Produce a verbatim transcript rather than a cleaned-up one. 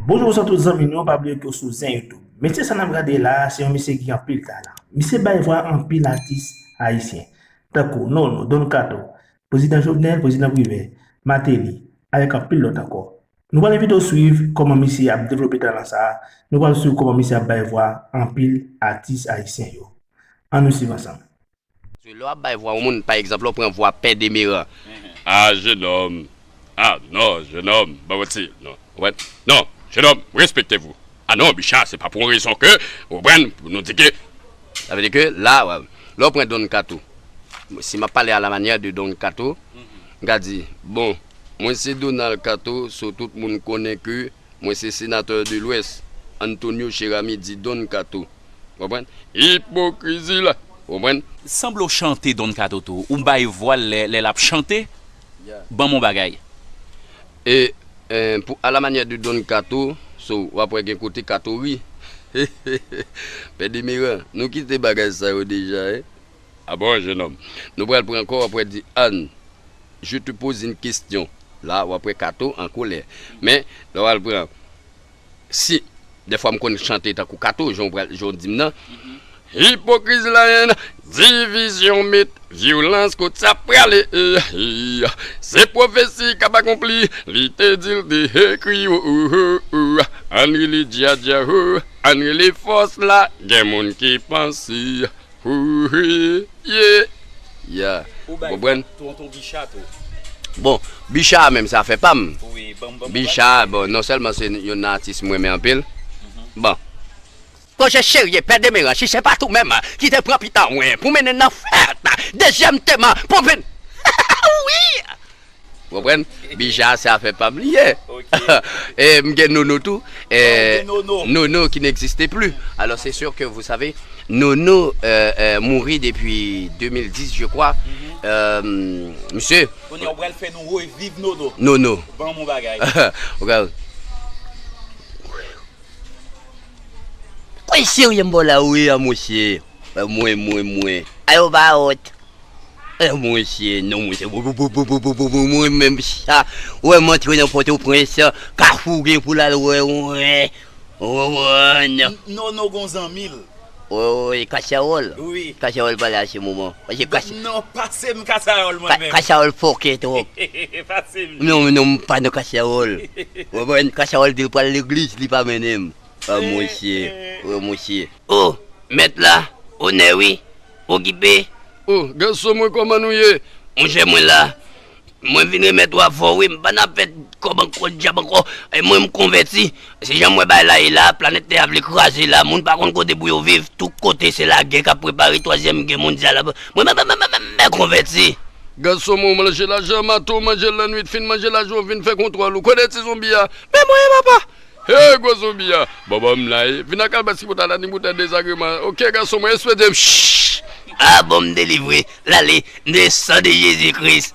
Bonjou, bonswa tout zanmi nou, pa bliye ke w sou Zen YouTube. Mesye sa n ap gade la a, se yon mesye ki gen anpil talan. Misye bay vwa anpil atis ayisyen. Tankou Nono, Don Kato, Prezidan Jovenel, Prezidan Privè, Martelly, avèk anpil lòt ankò. Nou pral envite w swiv kòman misye ap devlope talan sa a, nou pral swiv kòman misye ap bay vwa anpil atis ayisyen yo. Ann nou swiv ansanm. Paske lè w ap bay vwa yon moun, pa egzanp, lè w pran vwa Pè Demeran. Ah, jenòm. Ah, non, jenòm. Ban mwen ti, non. Ou konprann? Non, jenòm, respekte vou. Ah non, Bicha, se pa pou yon rezon ke, ou konprann, pou nou di ke. Sa vle di ke, la, w ap, lè w pran Don Kato. Si m ap pale à la manière de Don Kato, m ka di, bon, mwen se Donald Kato, so tout moun konnen ke mwen se senatè de Lwès, Antonio Cheramy di Don Kato. Ou konprann? Ipokrizi la. Ou konprann? Sanble w chante Don Kato tou. Ou bay vwa l lè, lè l ap chante. Ban m yon bagay. E, e, pou à la manière de Don Kato, so, w ap wè gen kote Kato ri. Pè Demeran, nou kite bagay sa yo deja, en. Ah bon, jenòm. Nou pral pran ankò, w ap wè di, Ann, je te pose une question. La, w ap wè Kato an kolè. Men, lè w al pran, si, dèfwa m konn chante tankou Kato, jan w pral, jan w di m nan. Ipokrizi la, en, divizyon met vyolans kot sa prale. Se pwofesi k ap akonpli, li te di, l te ekri, oh, oh, oh, oh. Ann rele djadja, oh, ann rele fòs la, gen moun ki panse. Wi, ye. Ya. Ou bay konprann? Tonton Bicha tou. Bon, Bicha menm se afè pa m. Wi, ban m, ban m, Bicha, bon, non sèlman se youn nan atis mwen renmen anpil. Bon. Pwojè serye, Pè Demeran, si se pa tou menm, ki te pran pita mwen pou mennen nan fèt, dezyèm tema, pou vin. Wi! Ou konprann? Bicha se afè pa m li ye. Ok. E m gen Nono tou. E, oh, gen Nono. Nono qui n'existe plus. Alors, c'est sûr que vous savez, Nono, euh, euh, mouri depuis deux mille dix, je crois. Mhm. Euh, monsieur. Kounye a w pral fè nou reviv Nono. Nono. Ban m yon bagay. Ou ka- Kòman serye m ba w la, wi, a mouche. Mwen, mwen, mwen. Ayo, ba wot. E mwen se non, mwen se mwen menm sa. Wè m antre nan Pòtoprens, Kafou gen pou l al wè, wè. Wè, wè, non. Nono gon zanmi l. Wi, wi, Kachawòl. Wi. Kachawòl pa la se moman. Paske Kacha- Non, pase m Kachawòl mwen menm. Kachawòl fòkè twòp. Pase m. Non, non, m pa nan Kachawòl. Wè, mwen, Kachawòl di l pral legliz, li pa mennen m. Ah, mouche. Wè, mouche. Oh, mèt la, onè wi, okipe. Oh, gason mwen, kòman nou ye? Monchè, mwen la. Mwen vin remèt ou avè w wi, m pa nan fè kòb ankò, dyab ankò. E mwen, m konvèti. Se jan m wè bagay la ye la, planèt tè a vle kraze la, moun pa konn kote pou yo viv, tout kote se lagè k ap prepare, twazyèm gè mondyal la. Mwen, mwen, mwen, mwen, mwen, mwen konvèti. Gason mwen, ou manje lajan maten, ou manje lannwit, fin manje lajan, ou vin fè kontwòl ou. Kote ti zonbi a? Men mwen, papa! Hey, gwo zonbi a! Bon, bon, m la, e. Vin ak kalbas ki pou ta la, ni boutèy dezagreman. Ok, gason mwen, espete m. Shh! Ah, bon, m delivre. L ale, nan san de Jezi Kris.